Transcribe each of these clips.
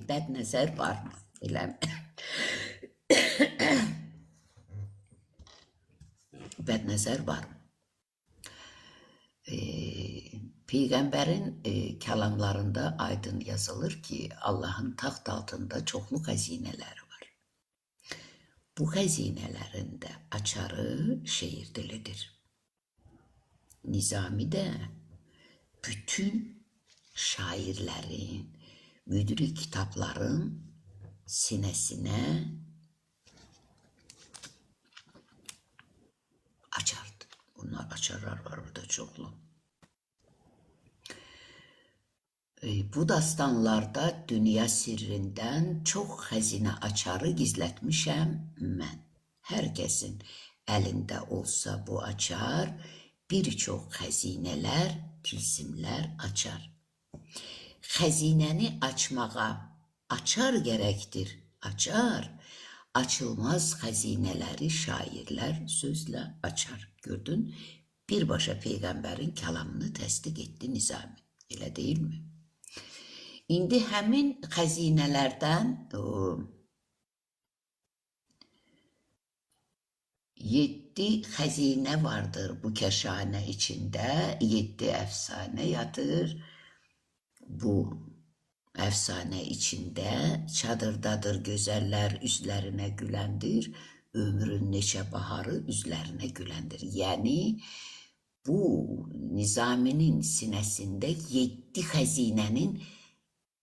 Bəd nəzər varmı? Eləmi? Bəd nəzər varmı? Peyğəmbərin kəlamlarında aydın yazılır ki, Allahın taxt altında çoxlu xəzinələri var. Bu xəzinələrin də açarı şeir dilidir. Nizami də bütün şairlərin, müdrik kitabların sinəsinə açardı. Bunlar açarlar var burada çoxlu. Bu dastanlarda dünya sirrindən çox xəzinə açarı gizlətmişəm mən. Hər kəsin əlində olsa bu açar, bir çox xəzinələr, tilsimlər açar. Xəzinəni açmağa açar gərəkdir, açar. Açılmaz xəzinələri şairlər sözlə açar. Gördün, birbaşa Peyğəmbərin kəlamını təsdiq etdi Nizami. Elə deyilmi? İndi həmin xəzinələrdən 7 xəzinə vardır bu kəşanə içində, 7 əfsanə yatır. Bu əfsanə içində çadırdadır gözəllər, üzlərinə güləndir, ömrün neçə baharı üzlərinə güləndir. Yəni, bu Nizaminin sinəsində 7 xəzinənin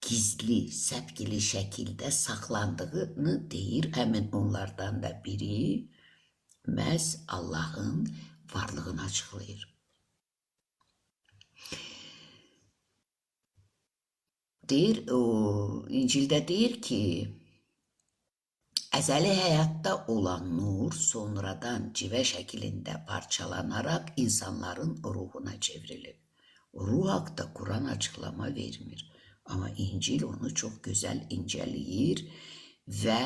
gizli, səpkili şəkildə saxlandığını deyir. Həmin onlardan da biri məhz Allahın varlığını açıqlayır. Deyir, o İncildə deyir ki, əzəli həyatda olan nur sonradan civə şəklində parçalanaraq insanların ruhuna çevrilib. Ruh haqda Quran açıqlama vermir. Amma İncil onu çox gözəl incələyir və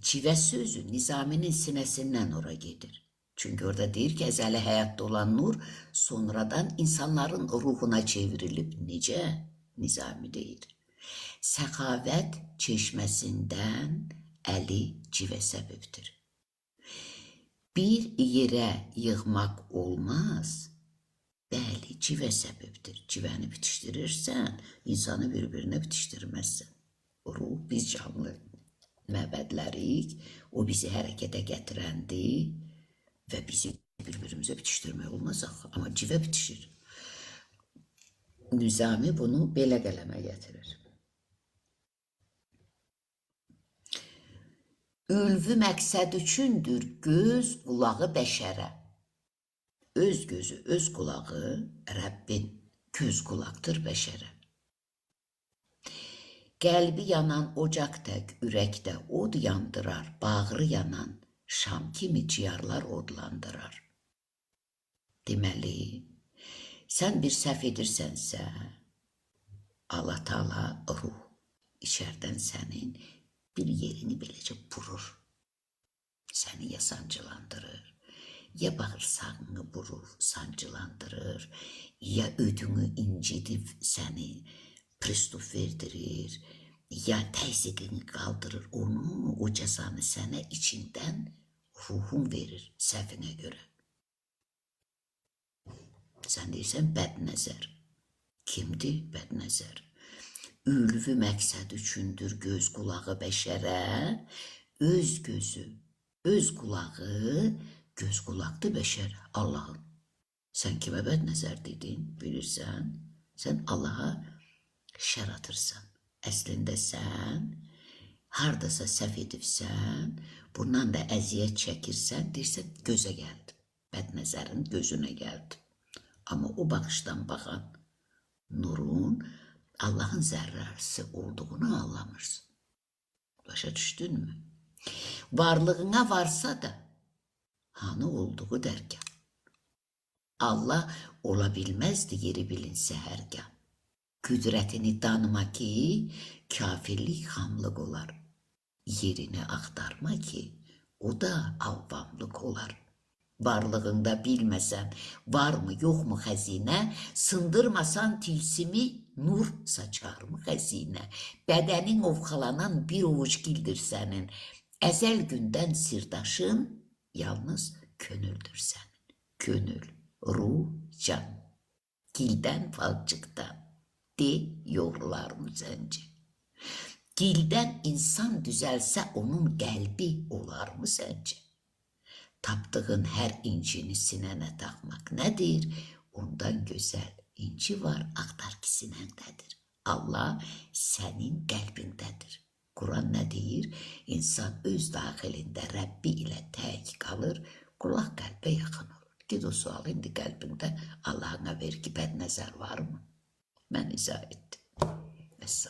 civə sözü Nizaminin sinəsindən ora gedir. Çünki orada deyir ki, əzəli həyatda olan nur sonradan insanların ruhuna çevrilib. Necə? Nizami deyir. Səxavət çeşməsindən əli civə səbəbdir. Bir yerə yığmaq olmaz. Bəli, civə səbəbdir. Civəni bitişdirirsən, insanı bir-birinə bitişdirməzsən. Ruh biz canlı məbədlərik, o bizi hərəkətə gətirəndir və bizi bir-birimizə bitişdirmək olmaz axı. Amma civə bitişir. Nizami bunu belə qələmə gətirir. Ülvü məqsəd üçündür göz qulağı bəşərə. Öz gözü, öz qulağı Rəbbin göz qulaqdır bəşərə. Qəlbi yanan ocaq tək ürəkdə od yandırar, bağrı yanan şam kimi ciyarlar odlandırar. Deməli, sən bir səhv edirsənsə, Allah Taala ruh içərdən sənin bir yerini beləcə vurur. Səni ya sancılandırır, ya bağırsağını vurur, sancılandırır, ya ödünü incidib səni pristup verdirir, ya təzyiqini qaldırır onu, o cəzanı sənə içindən ruhun verir səhvinə görə. Sən deyirsən bəd nəzər. Kimdir bəd nəzər? Ülvü məqsəd üçündür göz qulağı bəşərə, öz gözü, öz qulağı göz qulaqdır bəşərə, Allahın. Sən kimə bəd nəzər dedin, bilirsən? Sən Allaha şər atırsan. Əslində sən hardasa səhv edibsən, bundan da əziyyət çəkirsən, deyirsən gözə gəldim. Bəd nəzərin gözünə gəldim. Amma o baxışdan baxan nurun Allahın zərrəsi olduğunu anlamırsın. Başa düşdünmü? Varlığına varsa da hanı olduğu dərgah. Allah ola bilməzdi yeri bilinsə hərgah. Qüdrətini danma ki, kafirlik xamlıq olar. Yerini axtarma ki, o da avvamlıq olar. Varlığında bilməsən, varmı yoxmu xəzinə, sındırmasan tilsimi Nur saçarmı xəzinə? Bədənin ovxalanan bir ovuc gildir sənin. Əzəl gündən sirdaşın yalnız könüldür sənin. Könül, ruh, can. Gildən, palçıqdan. De, yoğrularmı səncə? Gildən insan düzəlsə onun qəlbi olarmı səncə? Tapdığın hər incini sinənə taxmaq nədir? Ondan gözəl inci var, axtar ki sinəndədir. Allah sənin qəlbindədir. Quran nə deyir? İnsan öz daxilində Rəbbi ilə tək qalır, qulaq qəlbə yaxın olur. Ged o sualı indi qəlbində Allahına ver ki, bədnəzər varmı? Mən izah etdim. Vəssalam.